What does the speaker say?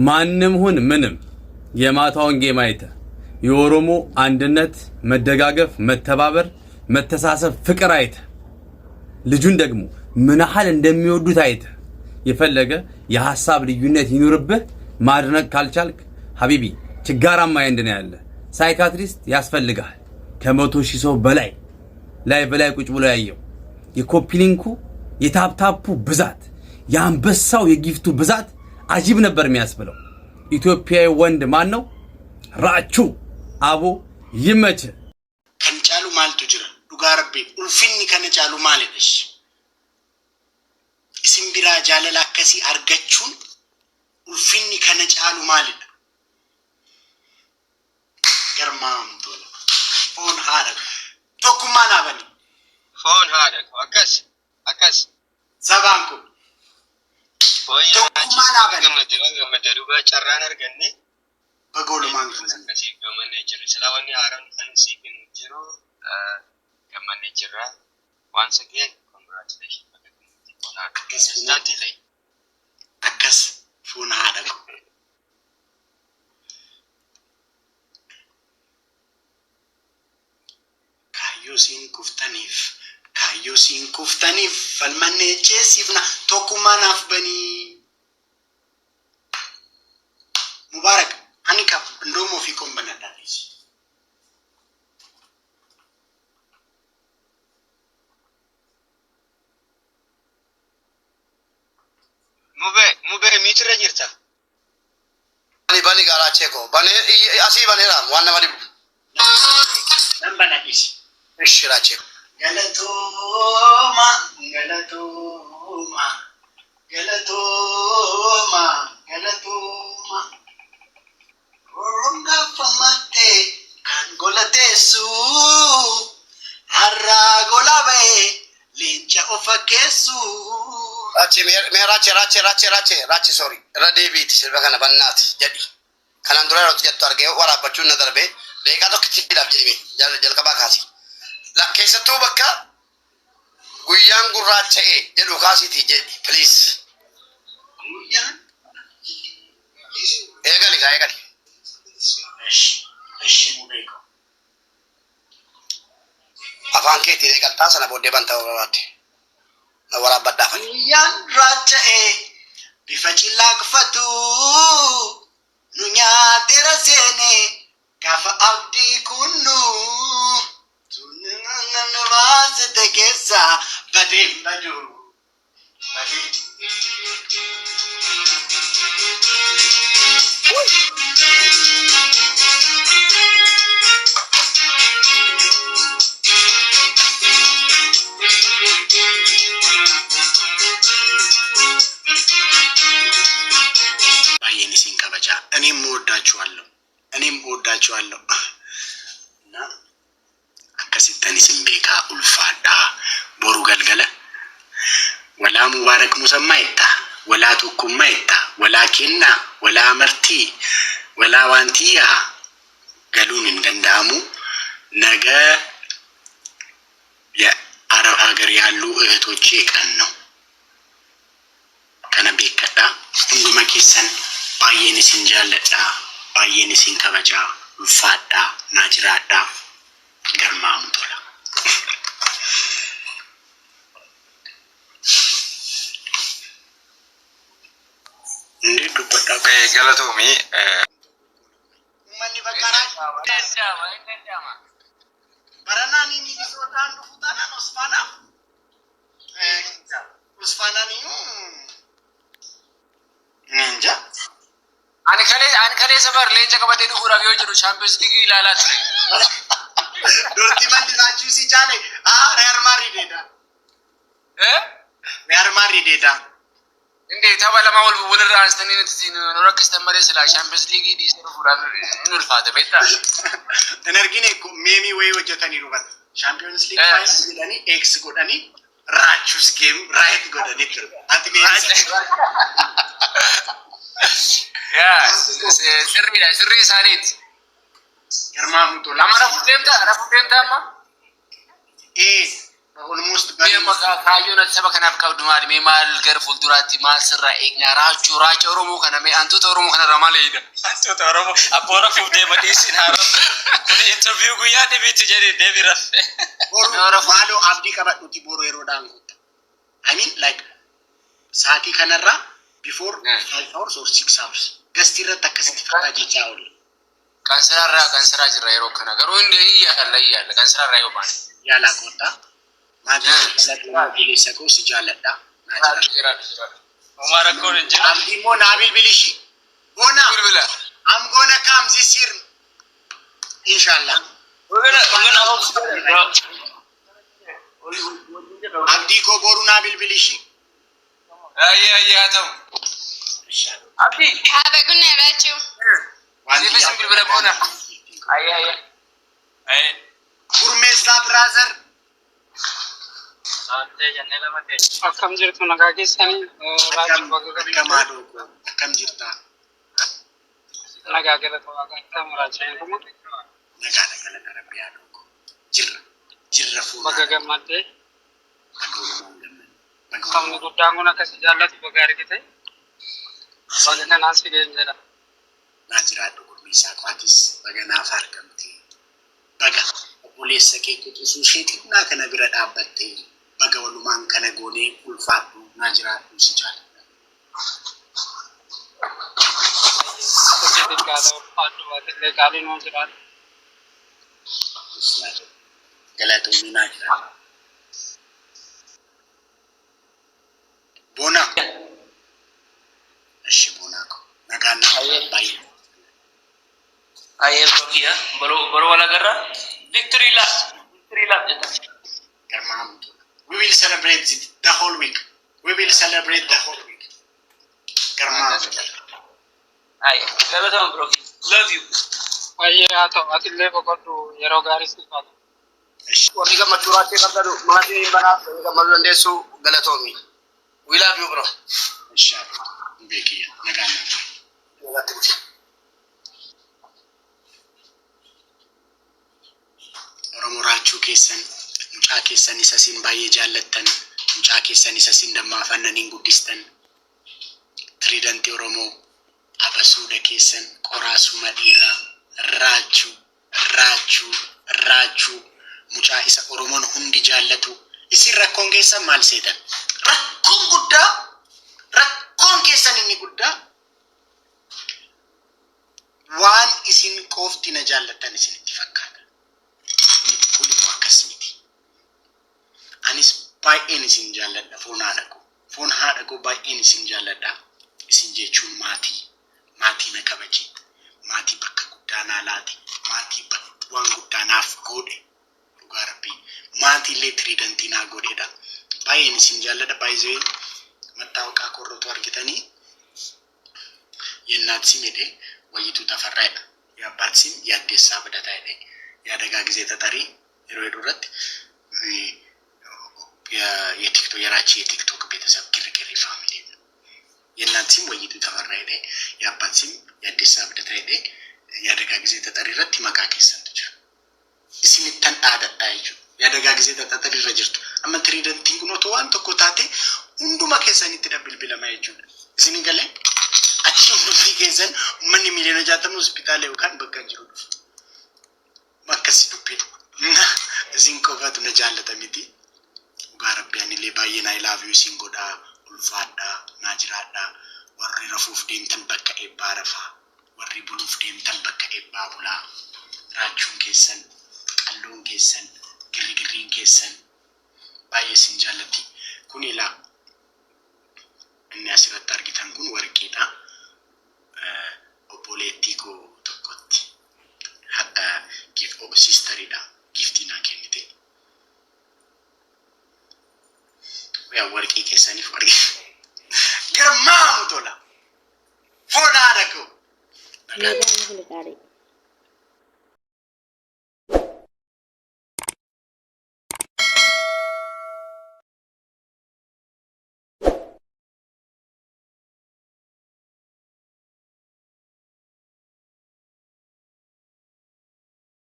ማንም ሁን ምንም የማታውን game አይተህ የኦሮሞ አንድነት፣ መደጋገፍ፣ መተባበር፣ መተሳሰብ፣ ፍቅር አይተህ ልጁን ደግሞ ምን ያህል እንደሚወዱት አይተህ የፈለገ የሀሳብ ልዩነት ይኑርብህ፣ ማድነቅ ካልቻልክ حبيبي ችጋራማ mind ነው ያለ። Psychiatrist ያስፈልግሃል። ከ100,000 ሰው በላይ ላይ በላይ ቁጭ ብሎ ያየው የኮፒሊንኩ የታፕታፑ ብዛት የአንበሳው የ gift ኡ ብዛት አጂብ ነበር የሚያስብለው። ኢትዮጵያዊ ወንድ ማን ነው? ራቹ አቦ ይመች። Kan caalu maaltu jira? Dhugaa rabbii ulfinni kana caalu maalidha? Isin biraa jaalala akkasii argachuun ulfinni kana caalu maalidha? Garmaamtola. Foon haadha. Tokkummaa dhaabani. Foon haadha koo akkas akkas. Sabaan kun. Tokkummaa dhaabani. Gammadde gammadde dhugaa carraan arganne. Bagoolumaan gammadne. Akkasii gammannee jirra. Silaa wanni haaraan kan sii kennu jiru gammannee jirra. Once again, congratulations. Baga gammadde foon haadha. Akkas. Not delay. Akkas foon haadha koo. Kaayyoo siin kuftaniif kaayyoo siin kuftaniif falmannee ceesifna tokkummaa naaf banii. Mubaarak ani qab ndoomoo ofii koon banadhaa dhiisi. Mubee mubee miitirra jirta. Bani bani gaaraachee koo banee asii baneera waan nama dhibu. Nan bana dhiisi. Ishi raachee. Galatooma galatooma galatooma galatooma. Roon gaafamattee kan gola teessu har'aa gola ba'ee leenca of fakkeessu. Raachee mee raachee raachee raachee raachee raachee sorry irra deebiiti sirba kana bannaati jedhi. Kanaan dura yeroo jettu argee waraabbachuun na darbee daqiiqaa tokkittiidhaaf jedhime jalqabaa kaasi. Keessattuu bakka guyyaan gurraacha'e jedhu kaasiiti jedhi please. Guyyaan. Eegali kaa eegali. Eshi eshi mubee ko. Afaan keetiin eegaltaa sana booddee bantaa barbaadde. Na waraabbadhaafani. Guyyaan raacha'ee bifa cillaaqfatu nu nyaateera seenee gaafa abdii kunnu nu baasite keessaa badeen badu. Badeen. Baay'een isin kabajaa. እኔም እወዳችኋለሁ። እኔም እወዳችኋለሁ። እና akkasittan isin beekaa ulfaadhaa boru galgala walaa Mubaarak Musammaa jettaa walaa Tokkummaa jettaa walaa Kennaa walaa Martii walaa Waantiyyaa galuun hin danda'amu. ነገ የአረብ ሀገር ያሉ እህቶቼ ቀን ነው። Kana beekadhaa. Hunduma keessan baay'een isin jaalladha. Baay'een isin kabajaa. Ulfaadhaa. Naa jiraadhaa. Garmaamu tola. እንዴት dubbadhaa? Galatoomii. Uummanni bakka baranaan Minisootaan dhufu taanaan Osfaanaaf Osfaanaan iyyuu እኔ እንጃ። Ani kaleessa bar leenca qabatee dhufuudhaaf yoo jedhu Champions League ilaalaa ture. Dortmund raachuu si caale Real Madrid dha. Eh? Real Madrid dha. Indee tapha lama wal walirraa aansitanii nuti nu rakkistan malee silaa Champions League dhiisee dhufuudhaaf hin ulfaate beektaa? Hin argine meme wayii hojjetanii dhufan. Champions League final jedhanii X godhanii Raachuus game right godhanii ture. Ati meme Yaa sirriidha sirrii isaaniiti. Garmaamu tola. Amma rafuu deemtaa rafuu deemtaa amma? Ee. Almost Mee amma kaayyoon ati saba kanaaf qabdu maali? Mee maal gara fuulduraatti maal sirraa eegna? Raachuu raacha Oromoo kana mee hantuuta Oromoo kanarraa maal eegna? Hantuuta Oromoo abboo rafuuf deema, dhiisin haa rafu. Kun interview guyyaa dhibiitti jedhi, deebi rafe. Boru maaloo abdii qabadhuti, boru yeroodhaan guutta. I mean, like, sa'aatii kanarraa before 5 hours or 6 hours. Gastii irratti akkasitti fakkaa jechaa oolle. Qansiraarraa qansiraa jirra yeroo kana, garuu hin yaalla yaalla qansiraarraa yoo baane. Yaalaa koottaa. Maatii si jaalladhu, obboleessa koo si jaalladha. Naa jiraadhu. Jiraadhu, jiraadhu. Homaa rakkoon hin jiru. Abdii immoo naa bilbilishi. Boona. Bilbila. I'm gonna come this year. Inshallah. We're gonna hope so, bro. Abdii koo, boru naa bilbilishi. Ayyee, ayyee, haa ta'u. Inshallah. Abdii. Have a good night, Rachu. Siifis hin bilbila boona. Ayyee, ayyee. Ayyee. Gurmeessaa brother. Akkam jirtu, nagaa keessanii? Akkam Raachuu, baga akkam haadhoo koo, akkam jirtaa? Nagaa, galata Waaqaa. Akkam Raachuu, eeguma? Nagaadha, galata Rabbii, haadhoo koo. Jirra. Jirra fuunaa. Baga gammaddee. Baga walumaan gammadne. Baga Sabni walumaan guddaan kun akkasi jaallatu baga argite. Baga kanaan si ga'een jedha. Naa jiraadhu, gurmeessaa koo, atis baga naaf argamte. Baga obboleessa kee quxisuu ishee xinnaa kana bira dhaabbatte, baga walumaan kana goonee, ulfaadhu, naa jiraadhu, si jaalladha. Akkasii xiqqaata, ulfaadhu, atillee qaalii nuu jiraadhu. Galatoomii, naa jiraadhu. Boona. Ishi boonaa ko. Nagaan naa baay'ee. Ayyee, bro kiyya. Boroo boroo wal agarra. Victory lap. Victory lap jetta. Garmaamtu. We will celebrate it the whole week. We will celebrate the whole week. Garmaamtu. Ayyee. Galatama, bro kiyya. Love you. Baay'ee haa ta'u, atillee boqodhu, yeroo gaarii siif haa ta'u. Warri gammachuu raachee qabdanu maatiin hin banaa gammaduu dandeessu, galatoomi. We love you, bro. Inshallah. Beekiyya. Nagaan naa ture. Nagaatti bulchi. Oromoo, raachuu keessan, mucaa keessan isa isin baay'ee jaallattan, mucaa keessan isa isin dammaafannaniin guddistan, tiriidantii Oromoo, abasuuda keessan, qoraasuma dhiiraa, raachuu, raachuu, raachuu, mucaa isa Oromoon hundi jaallatu. Isin rakkoon keessan maal seetan? Rakkoon guddaa, rakkoon keessan inni guddaa, waan isin qofti na jaallattan isinitti fakkaata. Miti, kun immoo akkas miti. Anis baay'een isin jaalladha, foon haadha koo. Foon haadha koo, baay'een isin jaalladha. Isin jechuun maatii. Maatii na kabaje. Maatii bakka guddaa naa laate. Maatii waan guddaa naaf godhe. Dhugaa Rabbii. Maatii illee tiriidantii naa godhedha. Baay'een isin jaalladha. Baay'ee mattaawaqaa korrotu argitanii. የእናት ስም jedhee Wayituu Tafarraa jedha. የአባት ስም Yaaddeessaa Abdataa jedhee የአደጋ ጊዜ ተጠሪ yeroo jedhu irratti የቲክቶክ የራቼ የቲክቶክ ቤተሰብ ግርግር family የእናት ስም ወይቱ ተፈራ jedhee, የአባት ስም Yaaddeessaa Abdataa jedhee, የአደጋ ጊዜ ተጠሪ irratti maqaa keessantu jira. Isinittan dhaadadhaa jechuudha. የአደጋ ጊዜ ተጠሪ irra jirtu. Amma tiriidantiin kun otoo waan tokko taate hunduma keessanitti bilbilama jechuudha. Isin galee achi hundumti keessan uummanni miiliyoona 60 hospitaala yookaan bakka jiru dhufu. Akkasi dubbiin. Isin qofatu na jaallata miti. Dhugaa Rabbi, anillee baay'ee I love you isin godhaa, ulfaadhaa, naa jiraadhaa. Warri rafuuf deemtan bakka eebbaa rafaa. Warri buluuf deemtan bakka eebbaa bulaa. Raachuun keessan, qalloon keessan, girrigirriin keessan baay'ee isin jaallatti. Kun ilaa, inni asirratti argitan kun warqiidha. Obboleettii koo tokkotti hadha sisteriidha. Giftii naa kennite. Yaa warqii keessaniif warqii. Garmaamu tola. Foon haadha koo. Nagaan buli gaarii.